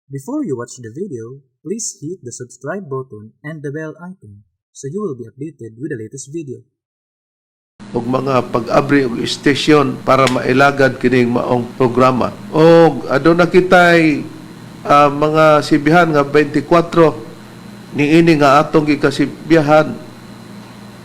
Before you watch the video, please hit the subscribe button and the bell icon so you will be updated with the latest video. Ug mga pag-abri og istasyon para mailagad kining maong programa. Og aduna kitay mga sibihan nga 24 niini nga atong gikasibihan,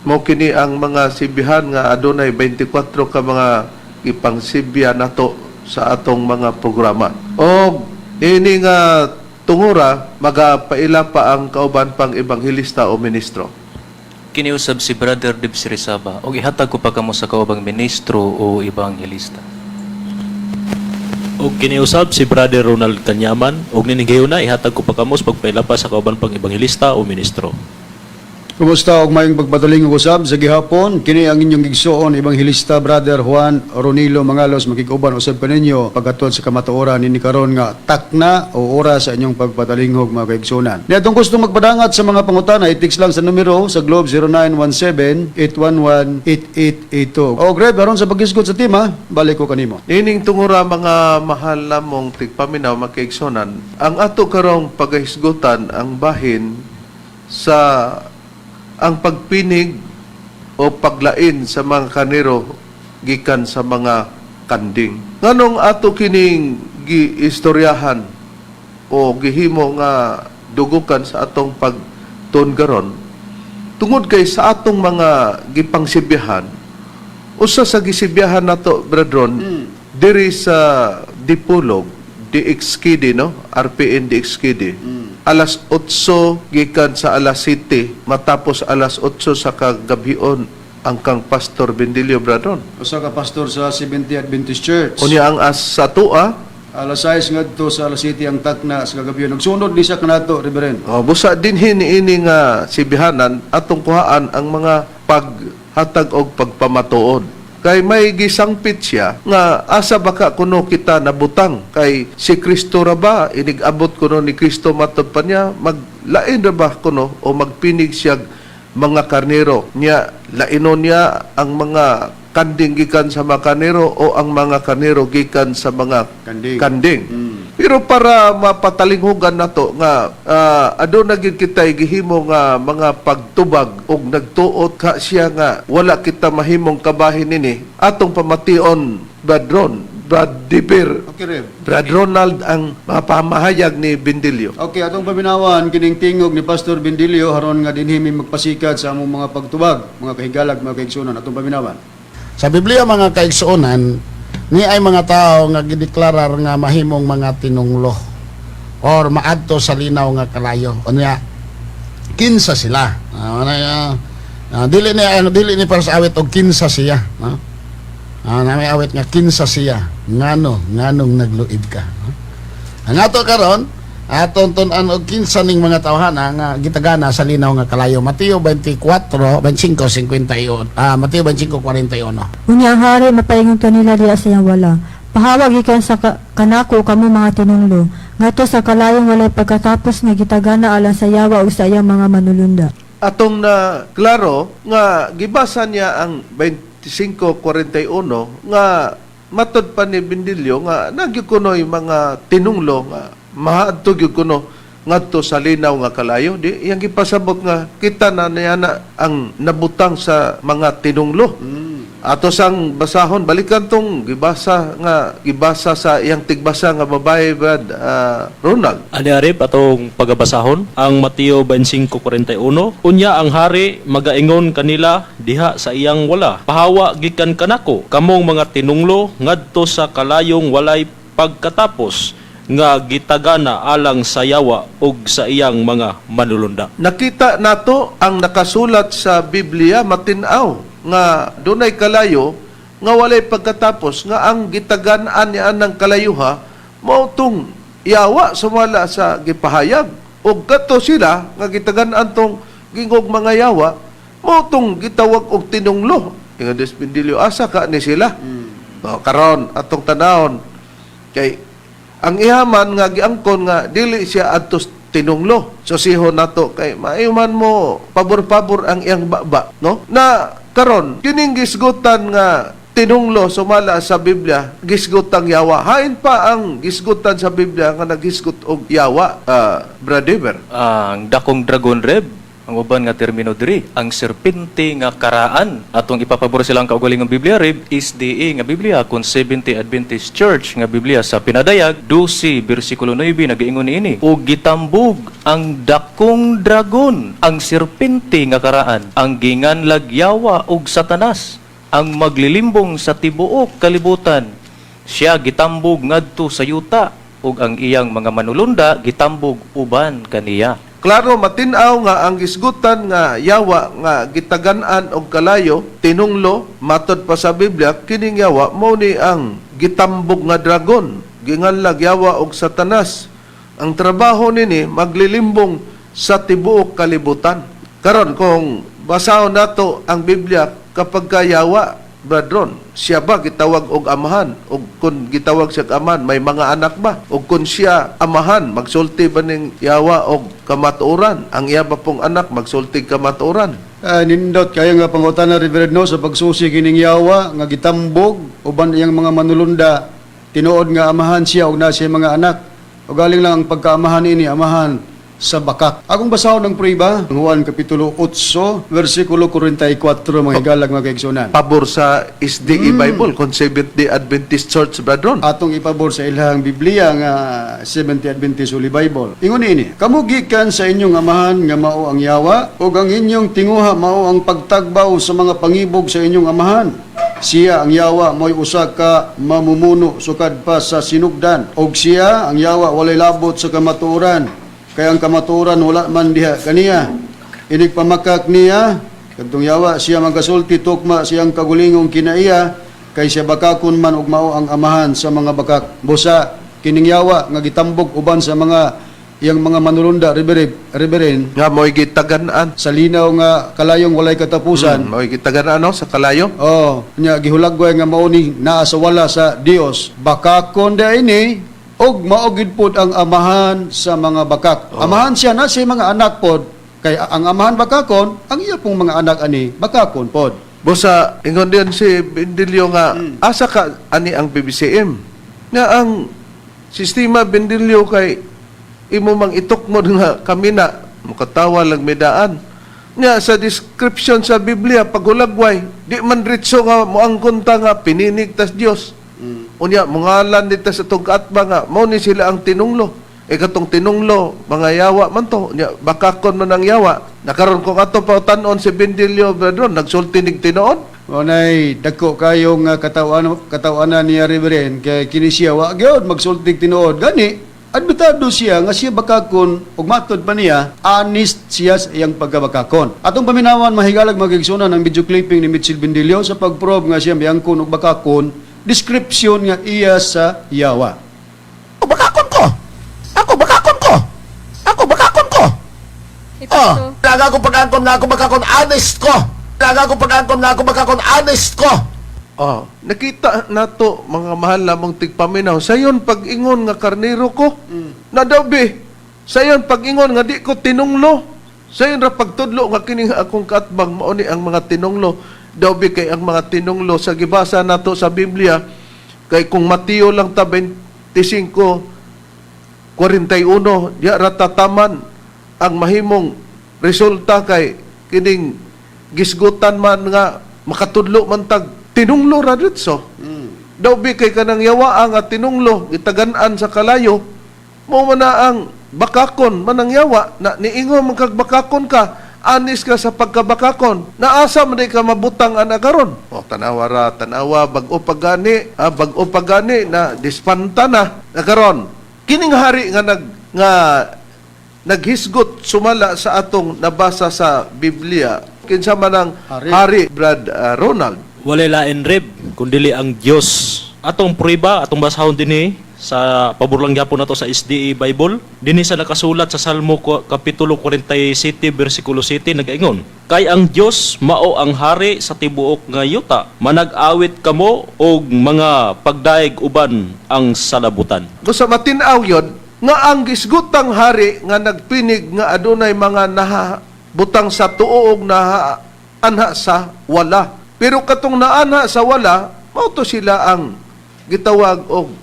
mao kini ang mga sibihan nga adunay 24 ka mga gipangsibya nato sa atong mga programa. Og niini nga tungura, magapaila pa ang kauban pang ebanghelista o ministro. Kiniusab si Brother Dibs Rizaba og ihatag ko pa kamo sa kaubang ministro o ebanghelista. Og kiniusab si Brother Ronald Kanyaman og nining na ihatag ko pa kamo sa pagpaila pa sa kauban pang ebanghelista o ministro. Kumusta og maayong pagpataling usab sa gihapon? Kini ang inyong igsuon, Ebanghelista Brother Juan Ronilo Mangalos, makig-uban usab kaninyo paghatod sa kamatuoran nini karon nga takna o oras sa inyong pagpatalinghog, mga kaigsuonan. Niadtong gusto magpadangat sa mga pangutana, i-text lang sa numero sa Globe 0917-811-8882. O Greg, aron sa paghisgot sa tema, balik ko kanimo. Nining tungura, mga mahal namong tigpaminaw, mga kaigsuonan, ang ato karong pagahisgutan ang bahin sa ang pagpinig o paglain sa mga karnero gikan sa mga kanding. Nganong ato kining giistoryahan o gihimo nga dugukan sa atong pagtuon karon? Tungod kay sa atong mga gipangsibyahan, usa sa gisibyahan nato, Brethren, diri sa Dipolog, DXKD, no? RPN DXKD. Alas 8 gikan sa alas 7, matapos alas 8 sa kagabion ang kang Pastor Bendilio, Brethren. Usa ka pastor sa 70 Adventist Church. Unya ang as sa tua, Alas 6 ngadto sa alas 7 ang takna sa kagabi. Nagsunod di sa kanato, Reverend. Oh, busa dinhi niini nga sibihanan atong kuhaan ang mga paghatag og pagpamatuod. Kay may gisangpit siya nga asa baka kuno kita nabutang, kay si Kristo ra ba, inig-abot kuno ni Kristo, matod pa niya maglain ra ba kuno o magpinig siya mga karnero niya, lainon niya ang mga kanding gikan sa mga karnero o ang mga karnero gikan sa mga kanding. Kanding. Pero para mapatalinghugan nato nga aduna gid kita gihimo nga mga pagtubag og nagtuot ka siya nga wala kita mahimong kabahin nini, atong pamation, Brad Ron, Brad Dipper, Okay, Rev. Brad Ronald, ang mga pamahayag ni Bendilio. Okay, atong paminawan kining tingog ni Pastor Bendilio haron nga dinhi mi magpasikat sa among mga pagtubag, mga kahigalag, mga kaigsuonan, atong paminawan. Sa Biblia, mga kaigsuonan, ni ay mga tao nga gideklarar nga mahimong mga tinunglo or maadto sa linaw nga kalayo. Unya kinsa sila? Dili ni ano, dili ni para sa awit og kinsa siya, no? Na may awit nga kinsa siya, ngano nganong nagluib ka, no? Ang ato karon, aton tun-an og kinsa ning mga tawhana nga gitagana sa linaw nga kalayo. Mateo 24, 25, 51, Mateo 25, 41. Unya ang hari mapaingon kanila diha sa iyang wala: "Pahawa gikan sa kanako kamo mga tinunglo, ngadto sa kalayong walay pagkatapos nga gitagana alang sa yawa ug sa iyang mga manulunda." Atong na klaro nga gibasa niya ang 25:41 nga matod pa ni Bendilio nga nagyud kuno'y mga tinunglo nga maadto gyud kuno ngadto sa linaw nga kalayo. Di iyang gipasabot nga kita na niya na ang nabutang sa mga tinunglo. Ato sang basahon, balikan tong gibasa nga gibasa sa iyang tigbasa nga babae, Brad Ronald. Ani Arib, atong pagabasahon ang Mateo 25:41. Unya ang hari magaingon kanila diha sa iyang wala: "Pahawa gikan kanako kamong mga tinunglo ngadto sa kalayong walay pagkatapos nga gitagana alang sa yawa ug sa iyang mga manulunda." Nakita nato ang nakasulat sa Biblia, matin-aw nga dunay kalayo nga walay pagkatapos nga ang gitagan-an niya ng kalayuha mao tong yawa, sumala sa gipahayag, ug kadto sila nga gitagan-an tong gingog mga yawa mao tong gitawag og tinunglo. Ingon Des Bendilio, asa ka ni sila? O, karon atong tanawon kay ang ihaman nga giangkon nga dili siya adto tinunglo. So sihon nato kay maayo man mo pabor-pabor ang iyang baba, no? Na karon kining gisgutan nga Tinunglo sumala sa Biblia, gisgutang yawa. Hain pa ang gisgutan sa Biblia nga naghisgot og yawa, Brother? Ang dakong dragon, Reb, ang uban nga termino diri, ang serpente nga karaan. Atong ipapabor silang kaugalingong Biblia, Reb, SDA nga Biblia kon 70 Adventist Church nga Biblia sa pinadayag 12 bersikulo 9 nagaingon niini: "Ug gitambog ang dakong dragon, ang serpente nga karaan, ang ginganlag Yawa ug Satanas, ang maglilimbong sa tibuok kalibutan. Siya gitambog ngadto sa yuta ug ang iyang mga manulunda gitambog uban kaniya." Klaro matin-aw nga ang gisgutan nga yawa nga gitagan-an og kalayo, tinunglo, matod pa sa Biblia, kining yawa mao ni ang gitambog nga dragon, ginganlag Yawa og Satanas. Ang trabaho nini maglilimbong sa tibuok kalibutan. Karon kung basahon nato ang Biblia kapag ka yawa, Bradron, siya ba gitawag og amahan? Og kung gitawag siya og amahan, may mga anak ba? Og kung siya amahan, magsulti ba ning yawa og kamatuoran? Ang iya ba pong anak magsulti kamatuoran? Ah, nindot kayo nga pangutana, Reverend, no, sa pagsusi kining yawa nga gitambog uban iyang mga manulunda, tinuod nga amahan siya og na siya mga anak o galing lang ang pagkaamahan ini amahan sa bakak. Akong basahon ng prueba, ang Juan Kapitulo 8, versikulo 44, mga higalag, mga kaigsunan. Pabor sa SDA Bible, kung Seventh-day Adventist Church, Bradron. Atong ipabor sa ilang Biblia nga Seventh Adventist Holy Bible. Ingon ini, "Kamo gikan sa inyong amahan nga mao ang yawa, ug ang inyong tinguha mao ang pagtagbaw sa mga pangibog sa inyong amahan. Siya ang yawa mo'y usa ka mamumuno sukad pa sa sinugdan, ug siya ang yawa walay labot sa kamatuoran, kay ang kamatuoran wala man diha kaniya. Inig pamakak niya, kadtong yawa, siya magasulti tukma siyang kagulingong kinaiya, kay siya bakakon man ug mao ang amahan sa mga bakak." Busa kining yawa nga gitambog uban sa mga iyang mga manulunda, Reverend, Nga mo'y gitagan-an. Sa linaw nga kalayong walay katapusan. Mo'y gitagan-an, no, sa kalayo. Oh, nya gihulagway nga mao ni naa sa wala sa Dios. Bakakon da ini og mao gid pod ang amahan sa mga bakak. Amahan siya na siya mga anak pod, kay ang amahan bakakon, ang iya pong mga anak ani bakakon pod. Busa, ingon din si Bendilio nga, asa ka ani ang BBCM? Nga ang sistema, Bendilio, kay imo mang itukmod nga kami na, mukatawa lang medaan. Nga sa description sa Biblia, paghulagway, di man ritso nga moangkon ta nga pininig tas Dios. Unya, mungalan dito sa tugat ba nga, mao ni sila ang tinunglo. E katong tinunglo, mga yawa man to. Unya, bakakon man ang yawa. Nakaroon kung ato pautanon si Bendilio, Bradron, nagsulti nig tinuod. Unay dako kayong katawan katawanan niya, Reverend, kay kini siya wa gyud magsultig tinuod. Gani admitado siya nga siya bakakon ug matod pa niya honest siya sa iyang pagkabakakon. Atong paminawan, mahigalag, magigsunan, ang video clipping ni Mitchell Bendilio sa pag-probe nga siya miangkon og bakakon, description nga iya sa yawa. Ako bakakon ko. Ako bakakon ko. Ako bakakon ko. Oh, laga ko pag-angkon nga ako bakakon, honest ko. Laga ko pag-angkon nga ako bakakon, honest ko. Oh, nakita nato, mga mahal lamang tigpaminaw, sayon pag-ingon nga karnero ko. Na daw be, sayon pag-ingon nga di ko tinunglo. Sayon ra pagtudlo nga kining akong kaatbang mao ni ang mga tinunglo. Daw be kay ang mga tinunglo sa gibasa nato sa Biblia kay kung Mateo lang ta 25:41, diya ra tataman ang mahimong resulta kay kining gisgutan man nga makatudlo man tag tinunglo ra ditso. Daw bi kay kanang yawa nga tinunglo gitagan-an sa kalayo mo man na ang bakakon man ang yawa na niingon man kag bakakon ka, anis ka sa pagkabakakon, naasa man di ka mabutang ana karon. O tanawa ra, tanawa, bag-o pa gani, bag-o pa gani na dispanta na na karon kining hari nga naghisgot sumala sa atong nabasa sa Biblia, kinsa man ang Hari. Hari, Brad Ronald? Walay lain, Reb, kundili ang Dios. Atong prueba, atong basahon dinhi sa pabor lang gyapon nato sa SDA Bible. Dinhi sa nakasulat sa Salmo kapitulo 47 bersikulo 7 nagaingon: "Kay ang Dios mao ang hari sa tibuok nga yuta. Manag-awit kamo og mga pagdaig uban ang salabutan." Kung sa matin-aw yon nga ang gisgutang hari nga nagpinig nga adunay mga nahabutang sa tuo og naha anha sa wala. Pero katong naanha sa wala, Mao to sila ang gitawag og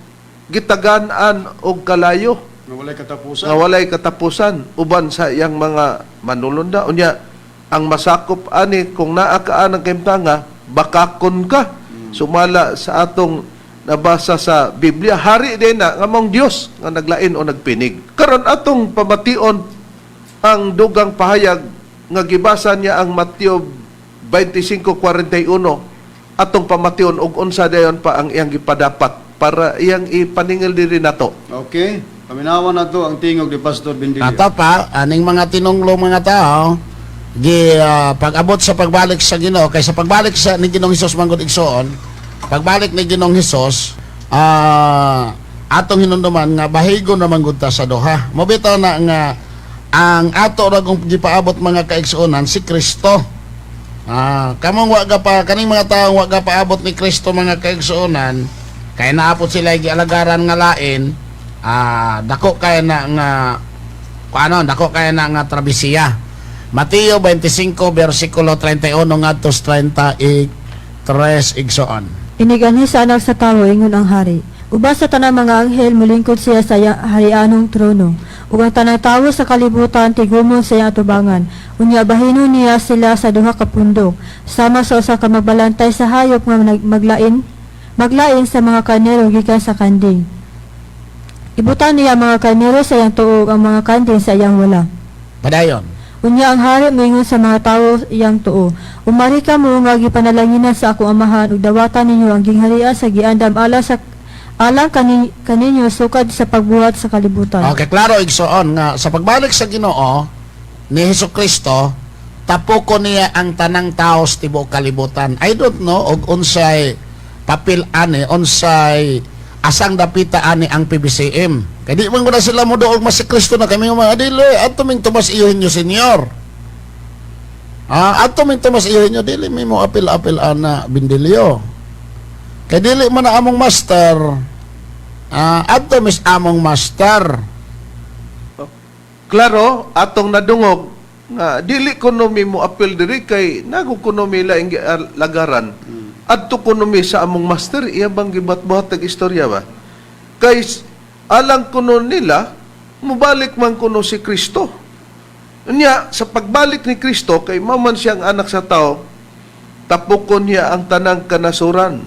gitagan-an og kalayo Nga walay katapusan. Nga walay katapusan uban sa iyang mga manulunda. Unya ang masakop ani, kung naa ka anang kahimtanga, bakakon ka, sumala sa atong nabasa sa Biblia. Hari din na nga mong Dios nga naglain o nagpinig. Karon, atong pamation ang dugang pahayag nga gibasa niya, ang Mateo 25:41. Atong pamation og unsa dayon pa ang iyang gipadapat para iyang ipaningil diri nato. Okay. Paminawan na to ang tingog ni Pastor Bendilio. Ato pa, aning mga tinunglo mga tao, gi pag-abot sa pagbalik sa Ginoo, kay sa pagbalik sa ni Ginoong Hesus manggod, igsoon, pagbalik ni Ginoong Hesus, atong hinumduman nga bahigo na manggod ta sa duha. Mao bitaw na nga ang ato ra kung gipaabot, mga kaigsuonan, si Kristo. Kamong wa ka pa, kaning mga taong wa ka paabot ni Kristo, mga kaigsuonan, kay naapot sila gialagaran nga lain, dako kay na nga kuano, dako kay na nga trabesiya. Mateo 25 bersikulo 31 ngadto 33, igsoon. Iniganhi sa Anak sa Tawo, ingon ang hari. Uban sa tanang mga anghel, mulingkod siya sa harianong trono. Ug ang tanang tawo sa kalibutan tigumon sa iyang atubangan. Unya bahinon niya sila sa duha ka pundok, sama sa usa ka magbalantay sa hayop nga maglain maglain sa mga karnero gikan sa kanding. Ibutan niya ang mga karnero sa iyang tuo, ang mga kanding sa iyang wala. Padayon. Unya ang hari moingon sa mga tawo iyang tuo, "Umari kamo nga gipanalanginan sa akong Amahan ug dawatan ninyo ang gingharian sa giandam alang sa alang kaninyo sukad sa pagbuhat sa kalibutan." Okay, klaro, igsoon, nga sa pagbalik sa Ginoo ni Hesus Kristo, tapoko niya ang tanang tao sa tibuok kalibutan. I don't know og unsay papel ani, unsay asang dapita ani ang PBCM. Kay di man ko na sila mo doog mas si Kristo na kami mga dili adto ming Tomas Eugenio Senior. Adto ming Tomas Eugenio, dili mi mo apil-apil ana Bindilio. Kay dili man na among master. Adto mis among master. Klaro atong nadungog nga dili kuno mi mo apil diri kay nago kuno mi laing lagaran. Adto kuno mi sa among master. Iya bang gibat-buhat tag istorya ba? Kay alang kuno nila, mubalik man kuno si Kristo. Unya sa pagbalik ni Kristo, kay maman siyang Anak sa Tao, tapukon niya ang tanang kanasuran.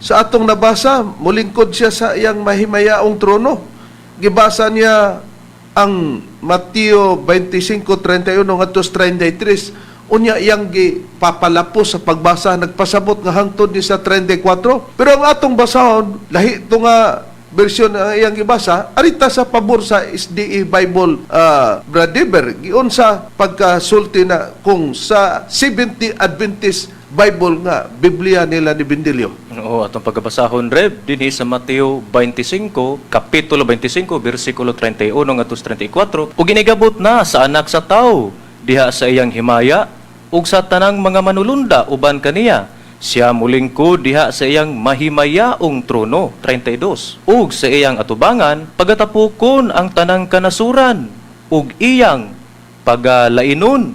Sa atong nabasa, mulingkod siya sa iyang mahimayaong trono. Gibasa niya ang Mateo 25:31 ngadto 33. Unya iyang gipapalapos sa pagbasa, nagpasabot nga hangtod ni sa 34. Pero ang atong basahon, lahi to nga bersyon ang iyang gibasa, arita sa pabor sa SDA Bible, Brother, giunsa pagkasulti na kung sa 70 Adventist Bible nga Biblia nila ni Bindilio. Oo, atong pagkabasahon, Reb, dinhi sa Mateo 25, Kapitulo 25, versikulo 31 ngadto 34, ug inigabot na sa Anak sa Tawo diha sa iyang himaya ug sa tanang mga manulunda uban kaniya. Siya mulingkod diha sa iyang mahimayaong trono, 32. Ug sa iyang atubangan pagatapukon ang tanang kanasuran ug iyang pagalainon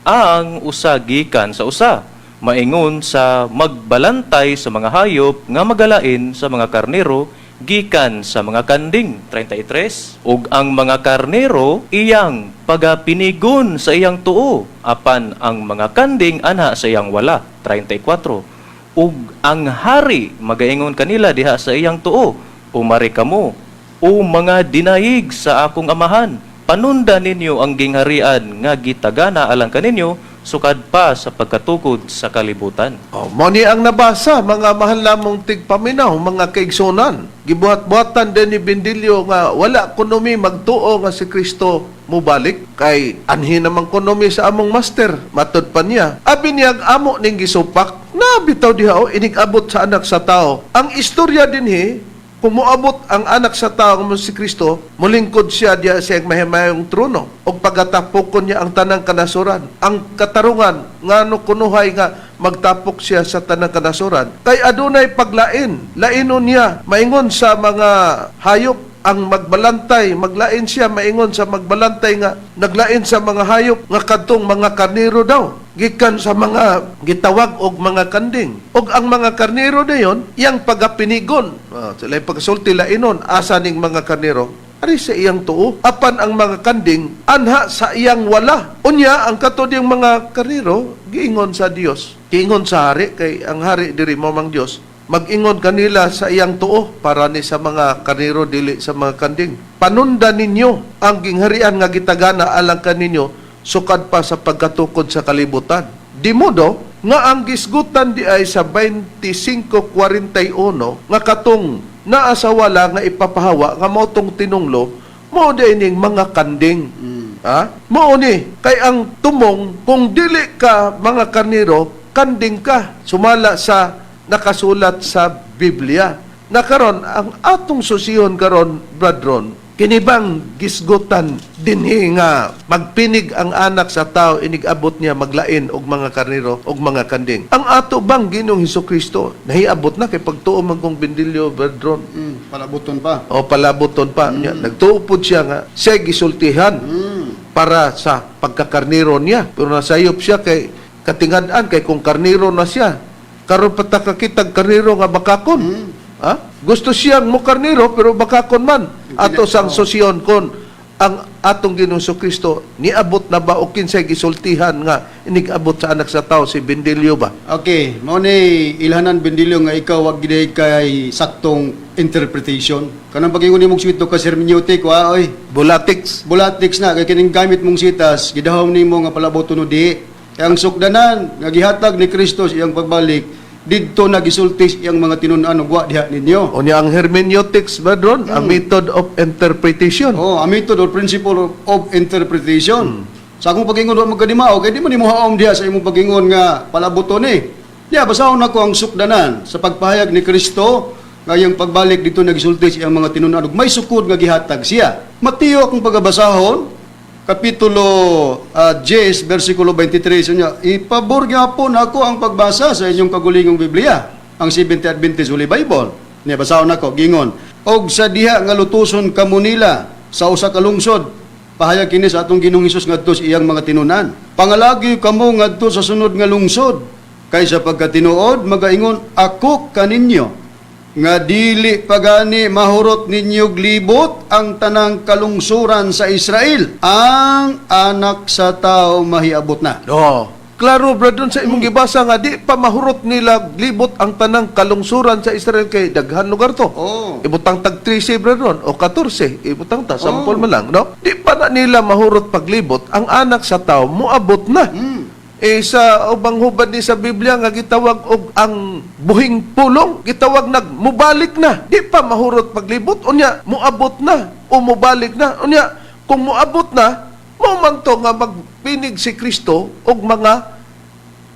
ang usa gikan sa usa, maingon sa magbalantay sa mga hayop nga magalain sa mga karnero gikan sa mga kanding, 33. Ug ang mga karnero iyang pagapinigon sa iyang tuo, apan ang mga kanding anha sa iyang wala, 34. Ug ang hari magaingon kanila diha sa iyang tuo, "Umari kamo, o mga dinayig sa akong Amahan, panunda ninyo ang gingharian nga gitagana alang kaninyo sukad pa sa pagkatukod sa kalibutan." Oh, mo ni ang nabasa, mga mahal namong tigpaminaw, mga kaigsunan. Gibuhat-buhatan din ni Bindilyo nga wala kuno mi magtuo nga si Kristo mubalik kay anhi naman kuno mi sa among master, matod pa niya. Abi niya ang amo ning gisupak na bitaw diha o inig-abot sa Anak sa Tao. Ang istorya dinhi, kung moabot ang Anak sa Tao mo si Kristo, mulingkod siya diya sa iyang mahimayong trono ug pagatapokon niya ang tanang kanasuran. Ang katarungan ngano kunuhay nga magtapok siya sa tanang kanasuran? Kay adunay paglain, lainon niya maingon sa mga hayop ang magbalantay, maglain siya maingon sa magbalantay nga naglain sa mga hayop nga kadtong mga karnero daw. gikan sa mga gitawag og mga kanding. Og ang mga karnero dayon iyang pagapinigon. Sila pagsulti lainon asa ning mga karnero ari sa iyang tuo, apan ang mga kanding anha sa iyang wala. Unya ang kato diyang mga karnero giingon sa Dios, giingon sa hari, kay ang hari diri mao mang Dios, mag-ingon kanila sa iyang tuo para ni sa mga karnero, dili sa mga kanding. Panundan ninyo ang gingharian nga gitagana alang kaninyo sukad pa sa pagkatukod sa kalibutan. Di modo nga ang gisgutan di ay sa 25:41 nga katong naa sa wala nga ipapahawa nga mao tong tinunglo, mao di ning mga kanding. Ha? Mao ni kay ang tumong kung dili ka mga karnero, kanding ka, sumala sa nakasulat sa Biblia. Na karon ang atong susihon karon, Bradron, kini bang gisgutan dinhi nga magpinig ang anak sa tao inig-abot niya maglain og mga karnero og mga kanding? Ang ato bang Ginoong Hesukristo nahiabot na kay pagtuo man kong Bendilio, Bradron? Palabuton pa. O palabuton pa niya. Nagtuo pod siya nga siya gisultihan para sa pagkakarnero niya, pero nasayop siya kay katingad-an kay kung karnero na siya karon pa ta kakitag karnero nga bakakon. Ha? Gusto siyang mo karnero pero bakakon man. Ato sang susihon kon ang atong Ginoong Kristo niabot na ba o kinsay gisultihan nga inig-abot sa anak sa tao, si Bendilio ba? Okay, mao ni ilhanan, Bendilio, nga ikaw wag gid kay saktong interpretation. Kanang pag-ingon nimong swito ka hermeneutic wa oy. Bulatix. Bulatix na kay kining gamit mong sitas gidahom nimo nga palaboton no di. Kay ang sukdanan nga gihatag ni Kristo sa iyang pagbalik didto na gisulti sa iyang mga tinun-an ug wa diha ninyo. Unya ang hermeneutics ba doon? A method of interpretation. Oh, a method or principle of interpretation. Sa akong pag-ingon wa magkadimao kay di man nimo haom diha sa imong pag-ingon nga palaboton eh. Diya basahon nako ang sukdanan sa pagpahayag ni Kristo nga iyang pagbalik dito nagisulti sa iyang mga tinun-an ug may sukod nga gihatag siya. Mateo akong pagabasahon, kapitulo 10 versikulo 23 unya ipabor gyapon ako ang pagbasa sa inyong kagulingong Biblia, ang Seventh Adventist Holy Bible. Niya basahon nako, gingon, og sa diha nga lutuson kamo nila sa usa ka lungsod, pahayag kini sa atong Ginoong Hesus ngadto sa iyang mga tinun-an, pangalagi kamo ngadto sa sunod nga lungsod, kay sa pagkatinuod magaingon ako kaninyo nga dili pagani mahurot ninyo libot ang tanang kalungsuran sa Israel ang anak sa tao mahiabot na. Oh. Klaro, brother, sa imong gibasa nga di pa mahurot nila libot ang tanang kalungsuran sa Israel kay daghan lugar to. Ibutang tag 13, brother, o 14, ibutang ta sampol man lang, no? Di pa na nila mahurot paglibot ang anak sa tao moabot na. Eh sa ubang hubad ni sa Biblia nga gitawag og ang buhing pulong, gitawag nag mubalik na. Di pa mahurot paglibot, unya moabot na o mubalik na. Unya kung moabot na, mao man to nga magpinig si Kristo og mga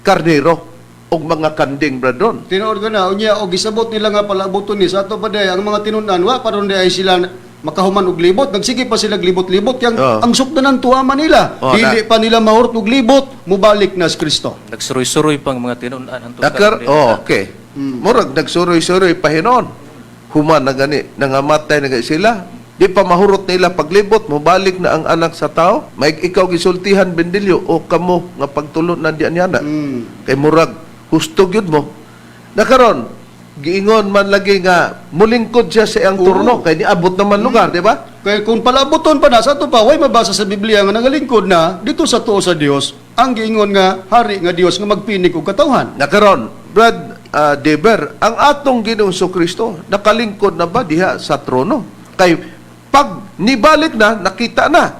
karnero og mga kanding, bradron. Tinuod ko na, unya og gisabot nila nga palaboton ni sa ato pa day ang mga tinun-an wa pa ron day ay sila makahuman og libot, nagsige pa sila libot-libot yang ang sukdanan tuwa man nila. Oh, Dili pa nila mahurot og libot, mubalik na si Kristo. Nagsuroy-suroy pang mga tinun-an hantod Dakar, karon. oh, okay. Murag nagsuroy-suroy pa hinon. Human na gani, nangamatay na gani sila. Di pa mahurot nila paglibot, mubalik na ang anak sa tao. May ikaw gisultihan, Bendilio, o kamo nga pagtulon na diyan yana. Kay murag husto gyud mo. Nakaron, giingon man lagi nga mulingkod siya sa iyang turno kay niabot naman lugar, di ba? Kaya kung palaboton pa na sa ato pa, way mabasa sa Biblia nga nangalingkod na dito sa tuo sa Dios ang giingon nga hari nga Dios nga magpinig og katawhan. Nakaron, Brad Deber, ang atong Ginoong Kristo nakalingkod na ba diha sa trono? Kay pag nibalik na, nakita na.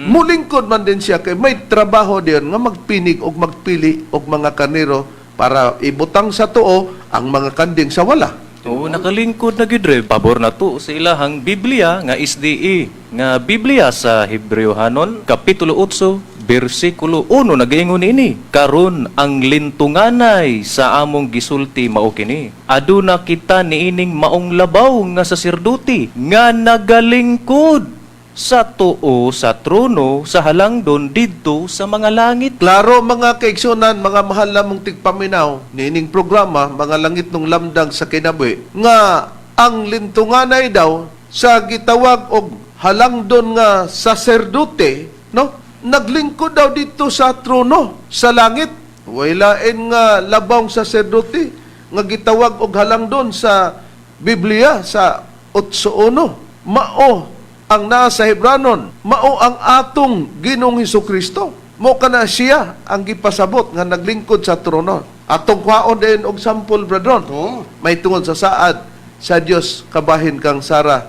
Mulingkod man din siya kay may trabaho din nga magpinig og magpili og mga karnero para ibutang sa tuo ang mga kanding sa wala. Oo, nakalingkod na gyud, Rev. Pabor na to sa ilahang Biblia nga SDE nga Biblia sa Hebreohanon kapitulo 8 bersikulo 1 nagaingon ini, karon ang lintunganay sa among gisulti mao kini, aduna kita niining maong labaw nga saserdote nga nagalingkod sa tuo sa trono sa halangdon didto sa mga langit. Klaro, mga kaigsunan, mga mahal namong tigpaminaw, niining programa, mga langit nung lamdang sa kinabuhi, nga ang lintunganay daw sa gitawag og halangdon nga saserdote, no? Naglingkod daw dito sa trono sa langit. Way lain nga labawng saserdote nga gitawag og halangdon sa Biblia sa 8:1. Mao ang naa sa Hebranon, mao ang atong Ginoong Kristo. Mao kana siya ang gipasabot nga naglingkod sa trono. Atong kwaon din og sample, brethren. Oo. May tungod sa saad sa Dios kabahin kang Sara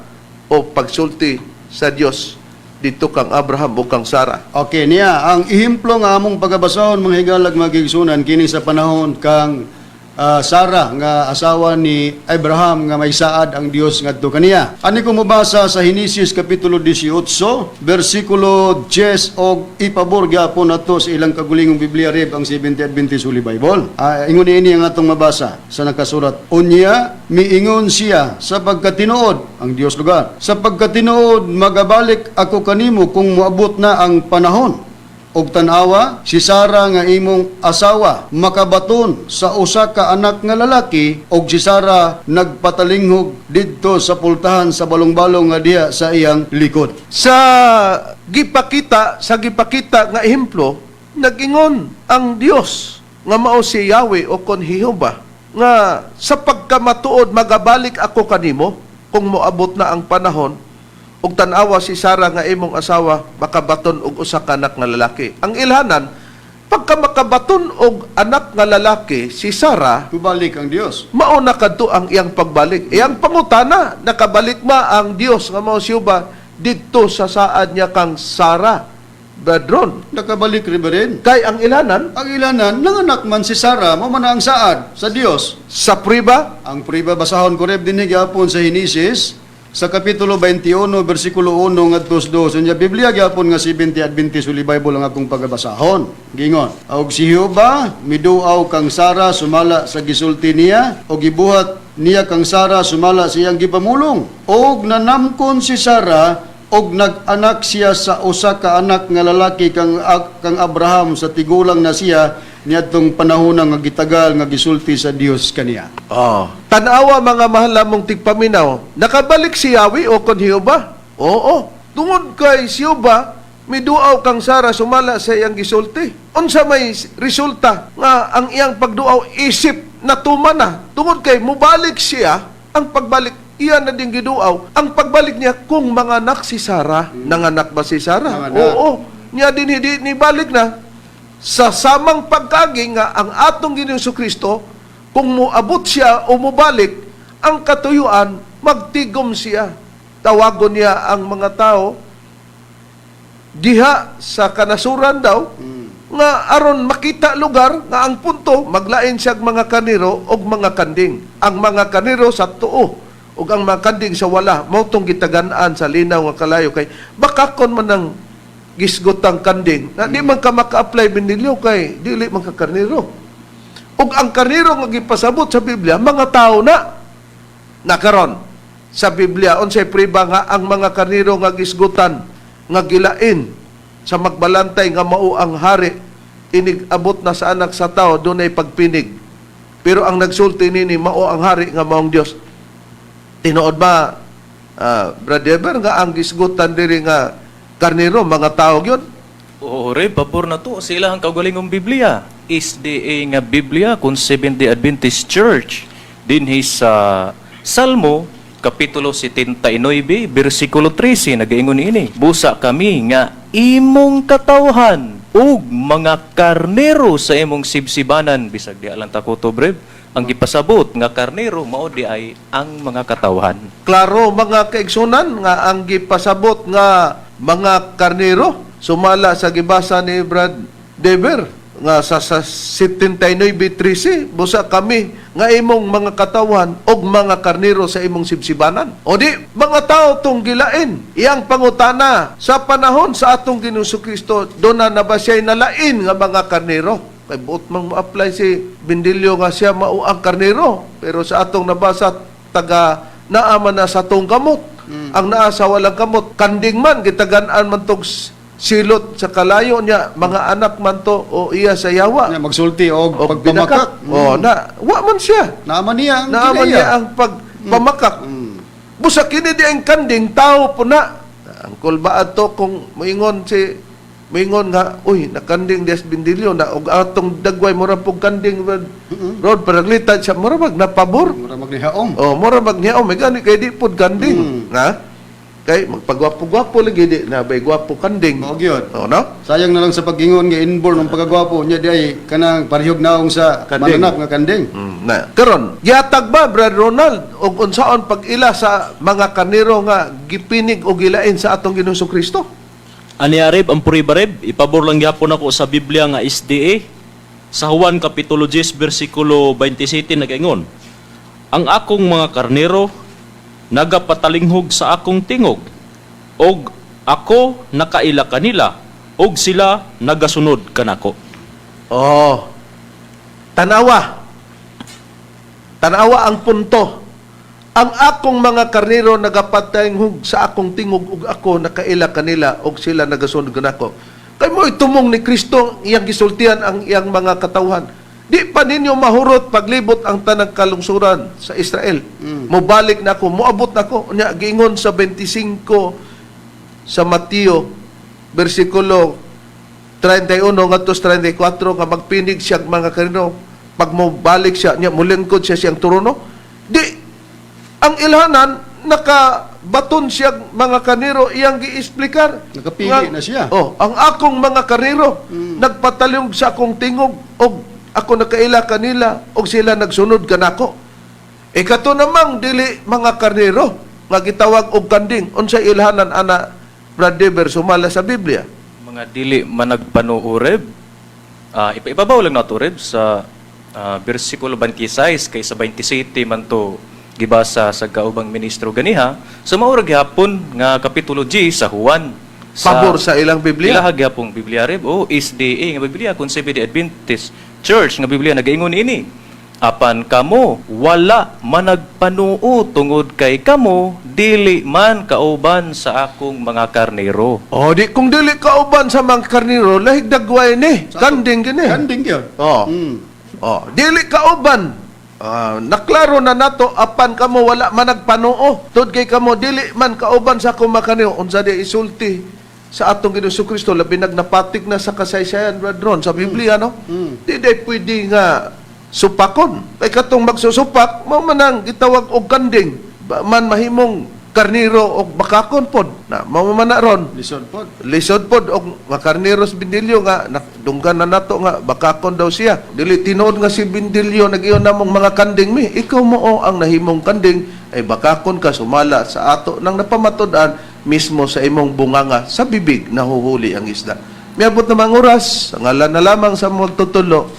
o pagsulti sa Dios dito kang Abraham o kang Sara. Okay, niya ang ehemplo nga among pagabasahon, mga higalag, mga kaigsuonan, kini sa panahon kang Sarah nga asawa ni Abraham nga may saad ang Dios ngadto kaniya. Ani ko mobasa sa Henesis kapitulo 18 bersikulo 10 og ipabor gyapon nato sa ilang kagulingong Biblia, Reb, ang Seventh Adventist Holy Bible. Ingon niini ang atong mabasa sa nakasurat. Unya miingon siya, sa pagkatinuod, ang Dios lugar. Sa pagkatinuod magabalik ako kanimo kung moabot na ang panahon. Og tan-awa, si Sara nga imong asawa makabaton sa usa ka anak nga lalaki. Og si Sara nagpatalinghog didto sa pultahan sa balong-balong nga diha sa iyang likod. Sa gipakita nga ehemplo, nagingon ang Dios nga mao si Yahweh o kon Jehova nga sa pagkamatuod magabalik ako kanimo kung moabot na ang panahon, ug tan-awa, si Sara nga imong asawa makabaton og usa ka anak nga lalaki. Ang ilhanan, pagka makabaton og anak nga lalaki si Sara, Kubalik ang Dios. Mao na kadto ang iyang pagbalik. Iyang pangutana, nakabalik ma ang Dios nga mao si Jehova didto sa saad niya kang Sara, brethren? Nakabalik rin? Kay ang ilanan, Ang ilanan, nanganak man si Sara, mao man ang saad sa Dios. Sa priba, Ang priba, basahon ko, Reb, dinhi gyapon sa Henesis sa kapitulo 21 bersikulo 1 ngadto sa 2. Unya Biblia gyapon nga Seventh Adventist Holy Bible ang akong pagabasahon. Gingon, og si Jehova miduaw kang Sara sumala sa gisulti niya, og gibuhat niya kang Sara sumala sa iyang gipamulong. Og nanamkon si Sara og nag-anak siya sa usa ka anak nga lalaki kang Abraham sa tigulang na siya niadtong panahon nga gitagal nga gisulti sa Dios kaniya. Oh. Tanawa, mga mahal namong tigpaminaw, nakabalik si Yahweh o kon Jehova? Oo. Tungod kay si Jehova, miduaw kang Sara sumala sa iyang gisulti. Unsa may resulta nga ang iyang pagduaw isip natuman na. Tungod kay mubalik siya, ang pagbalik iya na din giduaw. Ang pagbalik niya kung manganak si Sara. Nanganak ba si Sara? Nanganak. Oo. Niya din hindi nibalik na sa samang pagkagi nga ang atong Ginoong Kristo, kung muabot siya o mubalik, ang katuyuan magtigom siya, tawagon niya ang mga tao diha sa kanasuran daw nga aron makita lugar nga ang punto maglain siya og mga kaniro og mga kanding, ang mga kaniro sa tuo ug ang mga kanding sa wala. Mao tong gitagan-an sa linaw nga kalayo, kay baka kon man ang gisgotang kanding na di man ka maka-apply binilyo kay dili man ka karniro. Ug ang karniro nga gipasabot sa Biblia, mga tao na. Nakaron sa Biblia, unsay priba nga ang mga karniro nga gisgutan nga gilain sa magbalantay nga mao ang hari, inig abot na sa anak sa tao dunay pagpinig, pero ang nagsulti nini mao ang hari nga maong Dios? Tinuod ba, Brother Eber, nga ang gisgutan diri nga karniro mga tao gyud? Oo, Reb, pabor na to sa ilahang kaugalingong Biblia. SDA nga Biblia kung Seventh-day Adventist Church. Dinhi sa Salmo, Kapitulo 79, versikulo 13, nagaingon ini. Busa kami nga imong katawhan ug mga karnero sa imong sibsibanan. Bisag di alang takoto, Reb. Ang gipasabot nga karnero mao di ay ang mga katawhan. Klaro, mga kaigsunan, nga ang gipasabot nga mga karnero sumala sa gibasa ni Brad Dever nga sa 79:13, busa kami nga imong mga katawan og mga karnero sa imong sibsibanan. O di mga tao tong gilain. Iyang pangutana, sa panahon sa atong Ginoong Kristo, duna na ba siya'y nalain nga mga karnero? Kay buot mang ma-apply si Bindilyo nga siya mao ang karnero, pero sa atong nabasa, taga naaman na sa tong kamot. Ang naa sa walang kamot, kanding man, gitagan-an man tong silot sa kalayo niya, mga anak man to o iya sa yawa. Nya magsulti og O pagpamakak. binakak. O na, wa man siya. Naaman niya ang Naaman kinaiya. niya ang pagpamakak. Busa kini di ang kanding tao po na. Ang kulba ato kung moingon si Mingon nga, uy, nakanding des Bindilyo na og atong dagway mura pug kanding road paraglitan siya mura mag napabor. Mura magnihaom. Oh, mura mag niya, oh, may gani kay di pod kanding. Na? Kay magpagwapo-gwapo lagi di na bay gwapo kanding. Mao gyud. Oh, no? Sayang na lang sa pag-ingon nga inborn ang pagkagwapo nya di ay kanang parehog naong sa Kanding. mananap nga kanding. Na. Karon, gihatag ba Brad Ronald og unsaon pag-ila sa mga kaniro nga gipinig og gilain sa atong Ginoong Kristo? Ani Areb, ang puribareb, ipabor lang gyapon ako sa Biblia nga SDA sa Juan Kapitulo 10 bersikulo 27 nagaingon. Ang akong mga karnero nagapatalinghog sa akong tingog og ako nakaila kanila og sila nagasunod kanako. Oh. Tanawa. Tanawa ang punto. Ang akong mga karnero nagapatinghog sa akong tingog ug ako nakaila kanila og sila nagasunod kanako. Kay mo itumong ni Kristo ang iyang gisultian ang iyang mga katawhan. Di pa ninyo mahurot paglibot ang tanang kalungsuran sa Israel. Mobalik na ako, moabot na ako. Unya giingon sa 25 sa Mateo bersikulo 31 ngadto sa 34 nga magpinig siya ang mga karino pag mobalik siya niya mulingkod siya siyang trono di ang ilhanan nakabaton siya mga kaniro iyang giexplikar. Nakapili na siya. Oh, ang akong mga karnero nagpatalyong sa akong tingog og ako nakaila kanila og sila nagsunod kanako. E kato namang dili mga karnero nga gitawag og kanding, unsay ilhanan ana, Brad Dever, sumala sa Biblia? Mga dili managpanuo, Reb. Ipabaw lang nato, Reb, sa bersikulo 26 kay sa 27 man to gibasa sa kaubang ministro ganiha. So mao ra gihapon nga kapitulo G sa Juan. Pabor sa ilang Biblia. Ilaha gyapong Biblia, Reb. O SDA nga Biblia, kung Seventh Adventist Church nga Biblia nagaingon ini. Apan kamo wala managpanuo tungod kay kamo dili man kauban sa akong mga karnero. Oh, di kung dili kauban sa mga karnero, lahig dagway ni, kanding gini. Kanding gyud. Oh. Oh, dili kauban. Naklaro na nato apan kamo wala man nagpanuo. Tud kay kamo dili man kauban sa akong mga karnero, unsa di isulti sa atong Ginoong Kristo labi nagnapatik na sa kasaysayan, Brad Ron, sa Biblia, no? Di day pwede nga supakon. Kay katong magsusupak mao man ang gitawag og kanding. Ba, man mahimong karniro og bakakon pod. Na mao man na ron. Lisod pod. Lisod pod og makarniros Bindilyo nga dunggan na nato nga bakakon daw siya. Dili tinuod nga si Bindilyo nag-iyon namong mga kanding mi. Ikaw mo o ang nahimong kanding ay bakakon ka sumala sa ato nang napamatud-an mismo sa imong bunganga sa bibig nahuhuli ang isda. Miabot na mga oras, ang ngalan na lamang sa magtutulo.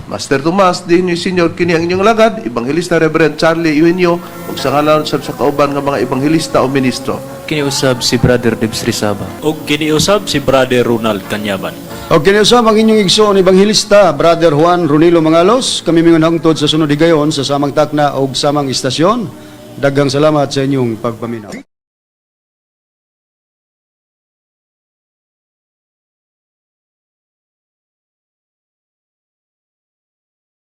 Master Tomas, di inyo Senior, kini ang inyong lagad, Ebanghelista Reverend Charlie Eugenio, ug sa ngalan sab sa kauban nga mga ebanghelista o ministro. Kiniusab si Brother Debs Rizaba. Og kiniusab si Brother Ronald Kanyaban. Og kini usab ang inyong igsoon ebanghelista Brother Juan Ronilo Mangalos, kami mingon hangtod sa sunod higayon sa samang takna og samang istasyon. Daghang salamat sa inyong pagpaminaw.